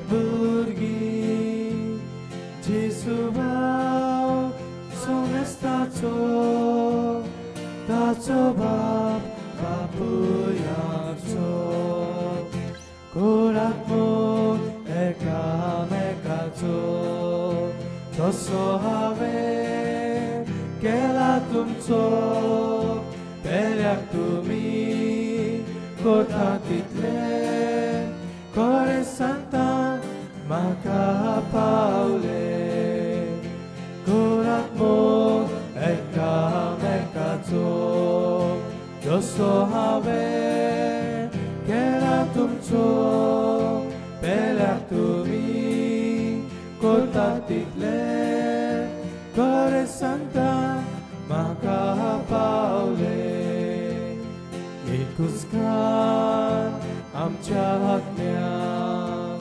S4: भुरगीं, जेजू भाव सोमेस्ताचो, ताचो बाप बापुयाचो. कोरात मोग एकामेकाचो, तसो हांवें केला तुमचो, पेल्याक तुमी कोता तितले खरें सांगता म्हाका पावले. कोरात मोग एकामेकाचो, जसो हांवें केला तुमचो, पेल्याक तुमी कोता तितले खरें सांगता म्हाका पावले. एकूच कान आमच्या हातल्यान,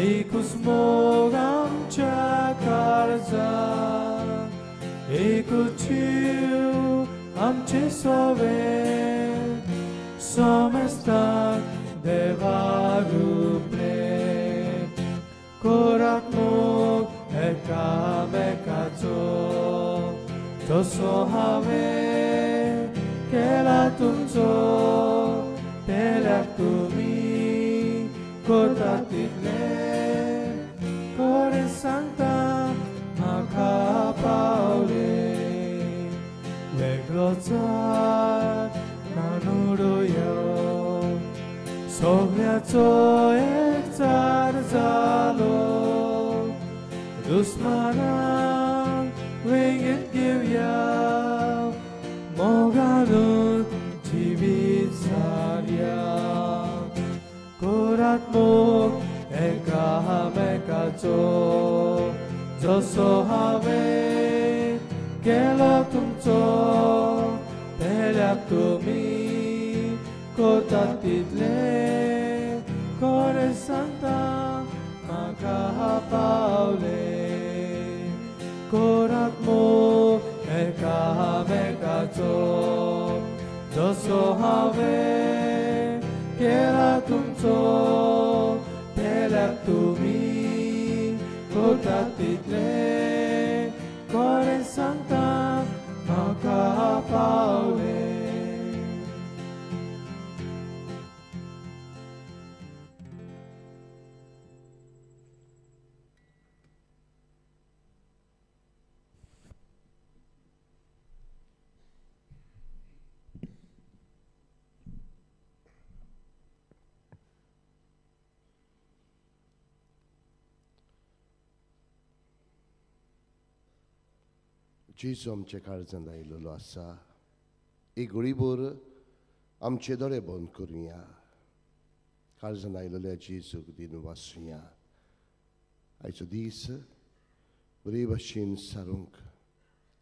S4: एकूच मोग आमच्या काळजान, एकूच जीव आमचे सवे सोमेस्ताक देवा रूपले. कोरात मोग एकामेकाचो, तसो हांवें केला तुमचो, पेल्याक तुमी कोता तितले खरें सांगता म्हाका पावले. वेगळो चार नानुडयो, सगळ्याचो एक चार जालो, दुस्मानाक वेंगेंत घेवया, मोगानूच जिवीत सारया. कोरात मोग एकामेकाचो, जसो हांवें केलो तुमचो, पेल्याक तुमी कोता तितले खरें सांगता म्हाका पावले. कोरात मोग एकामेकाचो, जसो हांवें केला तुमचो, पेल्याक तुमी कोता तितले खरें सांगता म्हाका पावले.
S10: जेजू आमच्या काळजान आयिल्लो आसा. एक घडीभर आमचे दोळे बंद करुया, काळजान आयिल्ल्या जेजूक दिन वाचुया. आयचो दीस बरे भाशेन सारूंक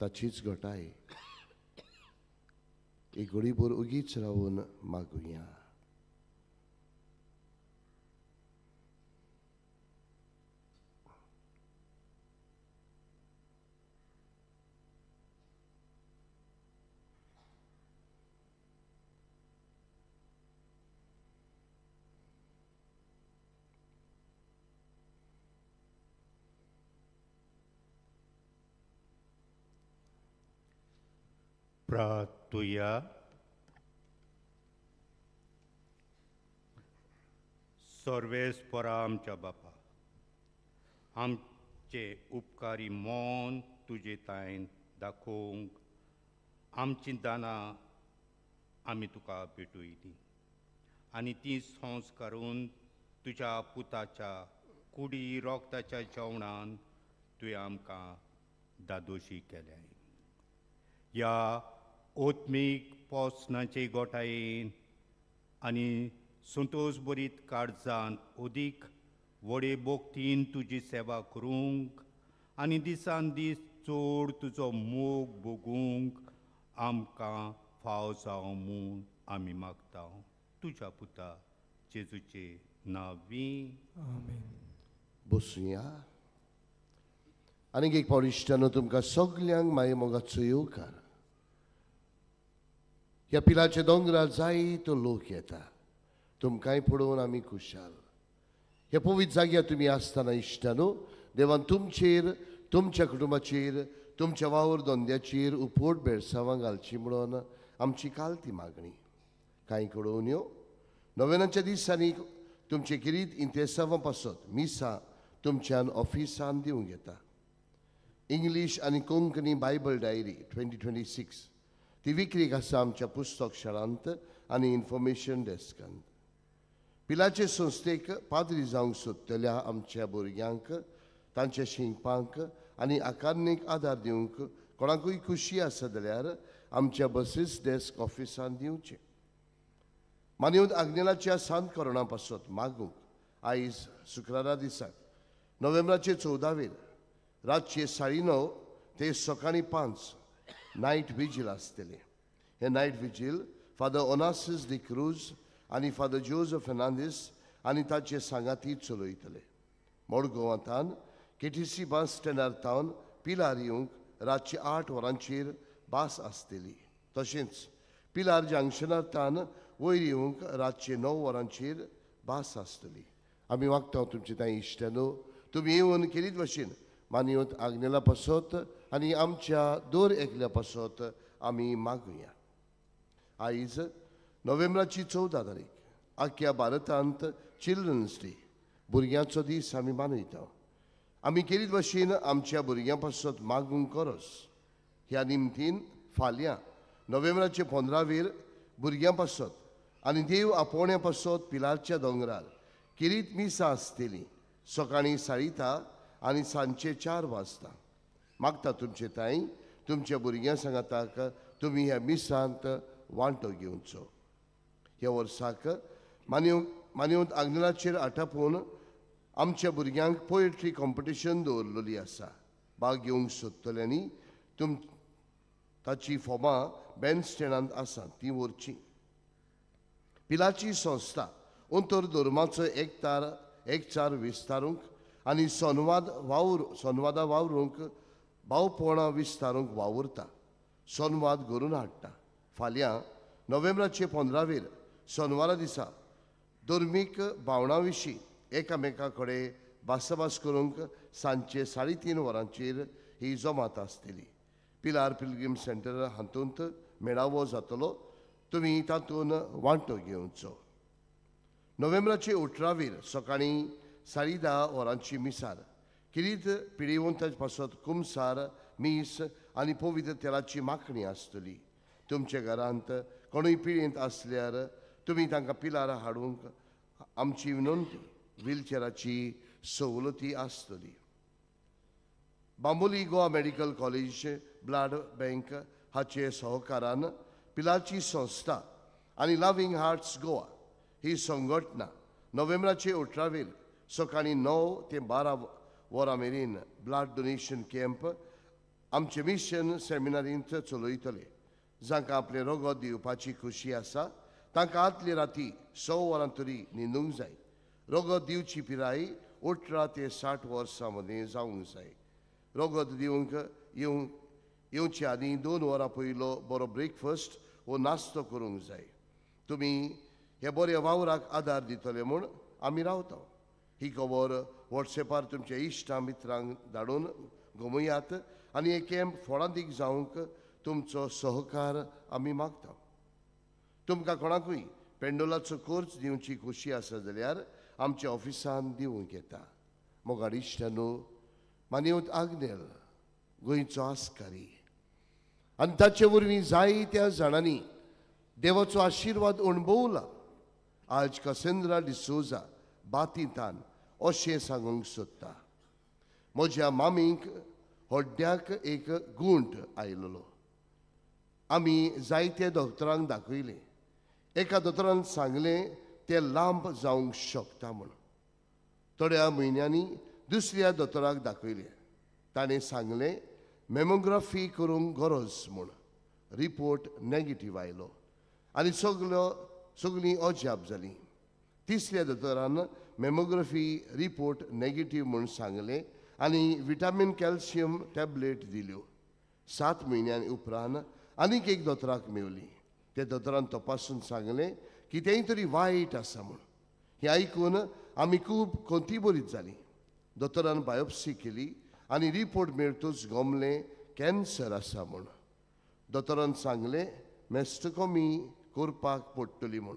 S10: ताचीच घटाय एक घडीभर उगीच रावन मागुया.
S5: प्रार्थुया. सर्वेस्परा आमच्या बापा, आमचे उपकारी मन तुजे तायन दाखोवंक आमचीं दानां आमी तुका भेटयलीं आनी तीं संस्कारून तुज्या पुताच्या कुडी रोगताच्या जेवणान तुवें आमकां दादोशी केल्या. ह्या ओत्मीक पोसणाचे गोठायेन आनी संतोश बरीत काळजान अदीक व्हडे भोक्तीन तुजी सेवा करूंक आनी दिसान दीस चड तुजो मोग भोगूंक आमकां फाव जावं म्हूण आमी मागता. तुज्या पुता जेजूचे नांवी
S4: आमेन.
S10: बसुया. आनीक एक फावट इश्टानो तुमकां सगल्यांक माये मोगाचो येवकार. ह्या पिलाच्या दोंगरार जायतो लोक येता, तुमकांय पळोवन आमी खुशाल. ह्या पवित्र जाग्यार तुमी आसतना इश्टानो देवान तुमचेर, तुमच्या कुटुंबाचेर, तुमच्या वावर धंद्याचेर उपोट बेळसावां घालची म्हणून आमची काल ती मागणी. कांय कळोवन्यो नोवेनाच्या दिसांनी तुमचे किरीत इंतेसांवां पासत मिसां तुमच्यान ऑफिसान दिवंक येता. इंग्लीश आनी कोंकणी बायबल डायरी 2026 ती विक्रीक आसा आमच्या पुस्तक शाळांत आनी इन्फॉर्मेशन डेस्कांत. पिलाचे संस्थेक पाद्री जावंक सोदतल्या आमच्या भुरग्यांक तांच्या शिंकपांक आनी आकारणीक आदार दिवंक कोणाकूय खुशी आसा जाल्यार आमच्या बसीस डेस्क ऑफिसान दिवचें. मानवत आग्नेलाच्या सांत कोरोना पासत मागूंक आयज शुक्रारा दिसाक नोव्हेंबराचे 14वेर रातचे 9:30 ते सकाळीं 5 नायट विजील आसतलें. हें night vigil father Onassis de Cruz आनी फादर जोजफ फेर्नांदीस आनी ताचे सांगाती चलयतले. मडगांवांतान केटीसी बस स्टँडार थावन पिलार येवंक रातचे 8 वरांचेर बस आसतली. तशेंच पिलार जंक्शनार थावन वयर येवंक रातचे 9 वरांचेर बस आसतली. आमी मागता तुमचे तांय इश्टानो तुमी येवन केलीत भशेन मानवत आग्नेला पासत आनी आमच्या दर एकल्या पासत आमी मागुया. आयज नोव्हेंबराची 14 तारीख आख्या भारतांत चिल्ड्रन्स डे, भुरग्यांचो दीस आमी मनयता. आमी केलीत भशेन आमच्या भुरग्यां पासत मागूंक गरज. ह्या निमतीन फाल्यां नोव्हेंबराचे 15वेर भुरग्यां पासत आनी देव आपोवण्या पासत पिलारच्या दोंगरार किरीत मिसां आसतली सकाळीं 10:30 आनी सांजचे 4 वाजता. मागता तुमचे ताई तुमच्या भुरग्यां सांगाताक तुमी ह्या मिसांत वांटो घेवचो. ह्या वर्साक मानवत आग्नेलाचेर आटापून आमच्या भुरग्यांक पोएट्री कॉम्पिटिशन दवरलेली आसा. भाग घेवंक सोदतल्यांनी ताची फॉर्मां बँड स्टँडांत आसा ती व्हरची. पिलाची संस्था अंतर धर्माचो एकचार विस्तारूंक आनी संवादा वावरूंक भावपणां विस्तारूंक वावुरता, संवाद घडोवन हाडटा. फाल्यां नोव्हेंबराचे 15वेर सोनवारा दिसा धर्मीक भावनां विशीं एकामेका कडेन भासाभास करूंक सांजचे 3:30 वरांचेर ही जमात आसतली. पिलार पिलग्रीम सेंटर हातूंत मेळावो जातलो, तुमी तातूंत वांटो घेवचो. नोव्हेंबराचे 18वेर सकाळीं 10:30 वरांची मिसार किरीत पिडिवंताचे पासत कुमसार मीस आनी पवित्र तेलाची माखणी आसतली. तुमच्या घरांत कोणूय पिळयेंत आसल्यार तुमी तांकां पिलार हाडूंक आमची विनंती. व्हीलचेराची सवलती आसतली. Bambolim Goa medical college blood bank हाचे सहकारान पिलारची संस्था आनी लव्हिंग हार्ट्स गोवा ही संघटना नोव्हेंबराचे 18वेर सकाळीं 9 ते 12 वरां मेरेन ब्लड डोनेशन कॅम्प आमचे मिशन सेमिनारींत चलयतले. जांकां आपलें रगत दिवपाची खुशी आसा तांकां आदले राती 6 वरां तरी न्हिदूंक जाय. रगत दिवची पिराय 18 ते 60 वर्सां मदीं जावंक जाय. रगत दिवंक येवचे आदीं 2 वरां पयलो बरो ब्रेकफास्ट वो नाश्तो करूंक जाय. तुमी हे बऱ्या वावराक आदार दितले म्हूण आमी रावता. ही खबर वॉट्सएपार तुमच्या इश्टां मित्रांक धाडून गमयात आनी हे कॅम्प फळादीक जावंक तुमचो सहकार आमी मागता. तुमकां कोणाकूय पेंडोलाचो कोर्स दिवची खुशी आसा जाल्यार आमच्या ऑफिसान दिवंक येता. मोगाळ इश्टांनो, मानवत आग्नेल गोंयचो आस्कारी आनी ताचे वरवीं जायत्या जाणांनी देवाचो आशिर्वाद अणभवला. आज कसेंद्रा डिसोजा बातींतान अशें सांगूंक सोदता. म्हज्या मामीक हड्ड्याक एक गुंट आयिल्लो. आमी जायते दोतोरांक दाखयलें. एका दोतोरान सांगलें तें लांब जावंक शकता म्हूण. थोड्या म्हयन्यांनी दुसऱ्या दोतोराक दाखयलें. ताणें सांगलें मेमोग्राफी करूंक गरज म्हूण. रिपोर्ट नेगेटीव आयलो आनी सगळीं अजाप जालीं. तिसऱ्या दोतोरान मेमोग्राफी रिपोर्ट नेगेटीव म्हूण सांगलें आनी विटामीन कॅल्शियम टॅबलेट दिल्यो. 7 म्हयन्यां उपरांत आनीक एक दोतोराक मेवली. त्या दोतोरान तपासून सांगलें कितेंय तरी वायट आसा म्हूण. हें आयकून आमी खूब खंतीबरीत जालीं. दोतोरान बायोप्सी केली आनी रिपोर्ट मेळटूच गमलें कॅन्सर आसा म्हूण. दोतोरान सांगलें मेस्टोकॉमी करपाक पडटली म्हूण.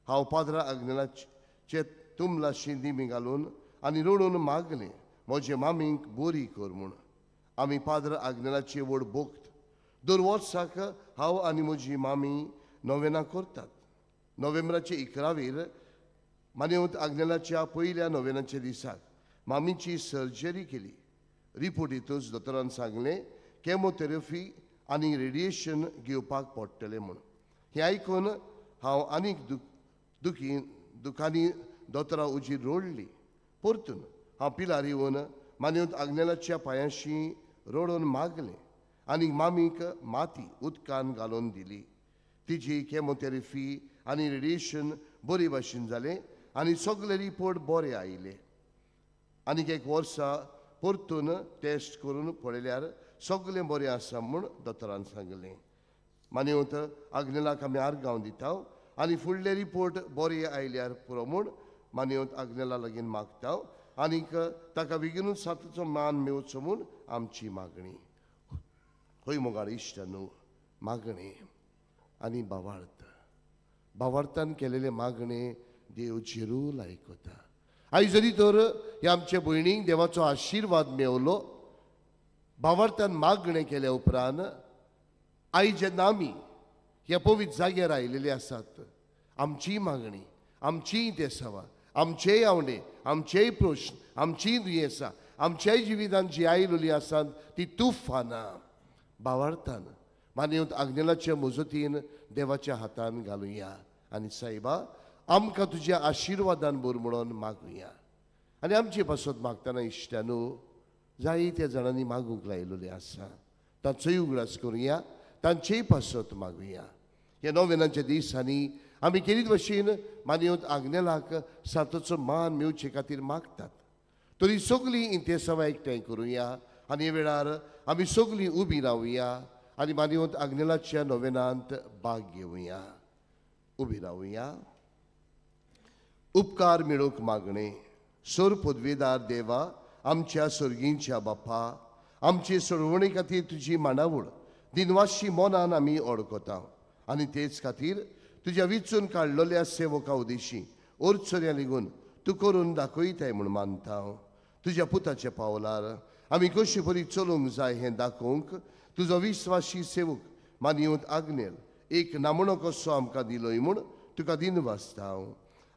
S10: हांव पाद्रा आग्नेलाचे तुमलाशी दिमी घालून आनी रडून मागलें म्हजे मामीक बरी कर म्हूण. आमी पाद्रा आग्नेलाचे व्हड भक्त. दर वर्साक हांव आनी म्हजी मामी नोवेनां करतात. नोव्हेंबराचे 11वेर मानेवत आग्नेलाच्या पयल्या नोवेनाच्या दिसाक मामीची सर्जरी केली. रिपोर्ट येतूच दोतोरान सांगलें केमोथेरपी आनी रेडिएशन घेवपाक पडटलें म्हूण. हें आयकून हांव आनीक दुखांनी दोतोरा उजीर रडली. परतून हांव पिलार येवन मानेवत आग्नेलाच्या पांयांशी रडून मागलें आनी मामीक माती उदकान घालून दिली. तिजी केमोथेरपी आनी रेडिएशन बरे भाशेन जालें आनी सगळे रिपोर्ट बरे आयले. आनीक एक वर्सा परतून टेस्ट करून पळयल्यार सगळें बरें आसा म्हूण दोतोरान सांगलें. मानेवत आग्नेलाक आमी आर्गांव दिता आनी फुडले रिपोर्ट बरे आयल्यार पुरो म्हूण मानेवत आग्नेला लागीं मागता आनीक ताका बेगीनूच साताचो मान मेळचो म्हूण आमची मागणी. हय मोगाळ इश्ट न्हू, मागणें आनी भावार्थ. भावार्थान केलेलें मागणें देव जेरूल आयकता. आयज जरी तर ह्या आमच्या भयणीक देवाचो आशिर्वाद मेवलो, भावार्थान मागणें केल्या उपरांत आयज जेन्ना आमी ह्या पवित्र जाग्यार आयिल्ले आसात, आमची मागणी, आमचीय देसावां, आमचेय आवडे, आमचेय प्रश्न, आमचीय दुयेंसां, आमच्याय जिवितान जी आयिल्ली आसात ती तुफानां भावार्थान मानेवत आग्नेलाच्या मजतीन देवाच्या हातान घालुया आनी सायबा आमकां तुज्या आशिर्वादान भर म्हणून मागुया. आनी आमचे पासत मागतना इश्टानू जायत्या जाणांनी मागूंक लायिल्लें आसा, तांचोय उगडास करुया, तांचेय पासत मागुया. ह्या नोवेनाच्या दिसांनी आमी केरीत भशेन मानेवत आग्नेलाक साताचो मान मेवचे खातीर मागतात. तरी सगळीं इंतेसांवां एकठांय करुया आनी हे वेळार आमी सगळीं उबी रावया आनी मानेवत आग्नेलाच्या नोवेनांत भाग घेवया. उबी रावया. उपकार मेळोवंक मागणें. सोर पदवेदार देवा, आमच्या सर्गींच्या बापा, आमचे सोडवणे खातीर तुजी मांडावळ दिनवाशी मनान आमी ओळखता आनी तेच खातीर तुज्या विचून काडलेल्या सेवका उदेशी ओरचऱ्या लेगून तूं करून दाखयताय म्हूण मानता. तुज्या पुताच्या पावलार आमी कशी बरी चलूंक जाय हें दाखोवंक तुजो विस्वाशी सेवक मानयेवंत आग्नेल एक नामणो कसो आमकां दिलोय म्हूण तुका दिनवासता.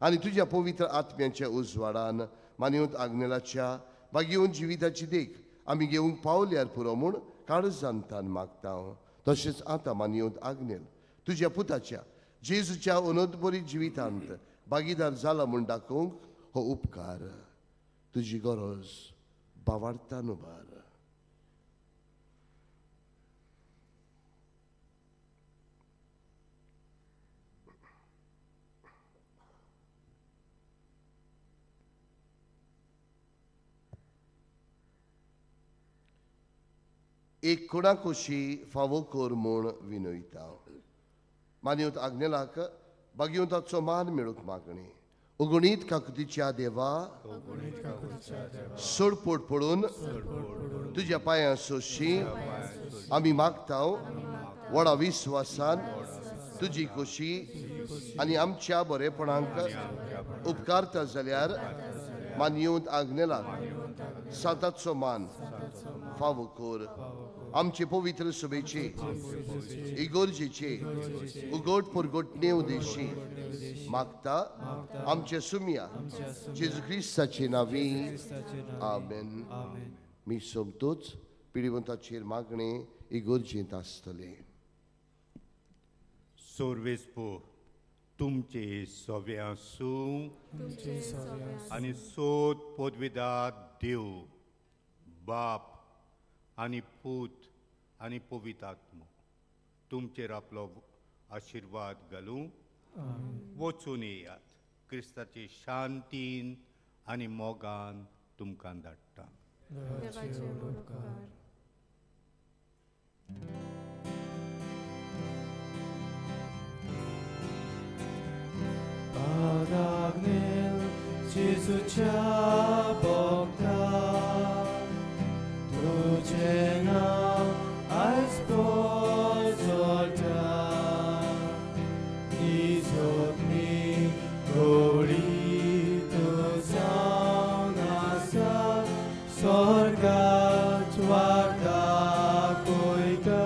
S10: आनी तुज्या पवित्र आत्म्याच्या उजवाडान मानयेवंत आग्नेलाच्या बागेवन जिविताची देख आमी घेवंक पावल्यार पुरो म्हूण काळजांतान मागता. तशेंच आतां मानयेवंत आग्नेल तुज्या पुताच्या जेजूच्या अनोदबरी जिवितांत भागीदार जाला म्हूण दाखोवंक हो उपकार तुजी गरज भावार्थान उबार. एक कोणाकोशी फावो कर म्हूण विनयता. मानयेवंत आग्नेलाक बागेवंताचो मान मेळूंक मागणी. अगणीत काकुतीच्या देवा, सोडपोट पडून तुज्या पांयां सोशी आमी मागता. व्हडा विस्वासान तुजी खोशी आनी आमच्या बरेपणाक उपकारता जाल्यार मानयेवंत आग्नेलाक साताचो मान फावो कर. आमचे पवित्र सभेचे इगोर्जेचे उगोट परगोट नेवदेशी मागता आमचे सुमया जेजू क्रिस्ताचे नावी आमेन. मी सोमतोच पिडिवंताचेर मागणे इगोर्जेंत आसतले.
S5: सोर्वेस्पो तुमचे सव्या सूं आनी सोद पदविदार देव बाप आनी पूत आनी पवित्र आत्मो तुमचेर आपलो आशिर्वाद घालूं. वचून येयात. क्रिस्ताचे शांतीन आनी मोगान तुमकां धाडटा.
S4: Padagnel Jesuच्या भक्ता तुझे नाव आयज पोजोळटा निजोतनी गोडी तूं जावन आसा स्वर्गाच वाट दाखयता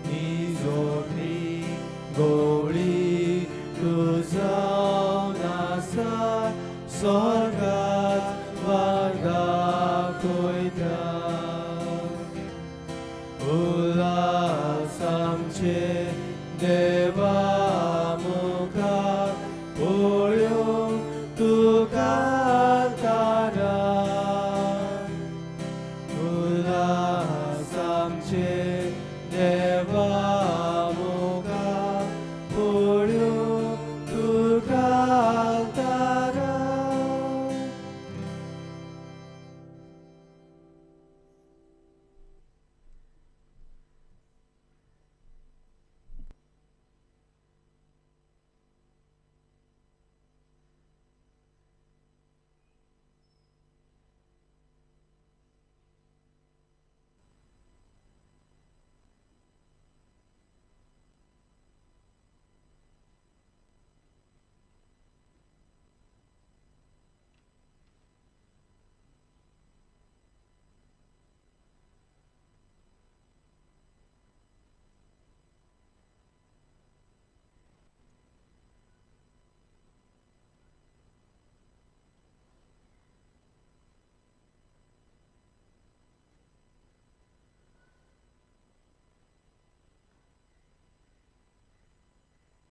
S4: निजोतनी गोडी तूं जावन आसा स्वर्गात वाट दाखयता. उल्हास आमचे देवा.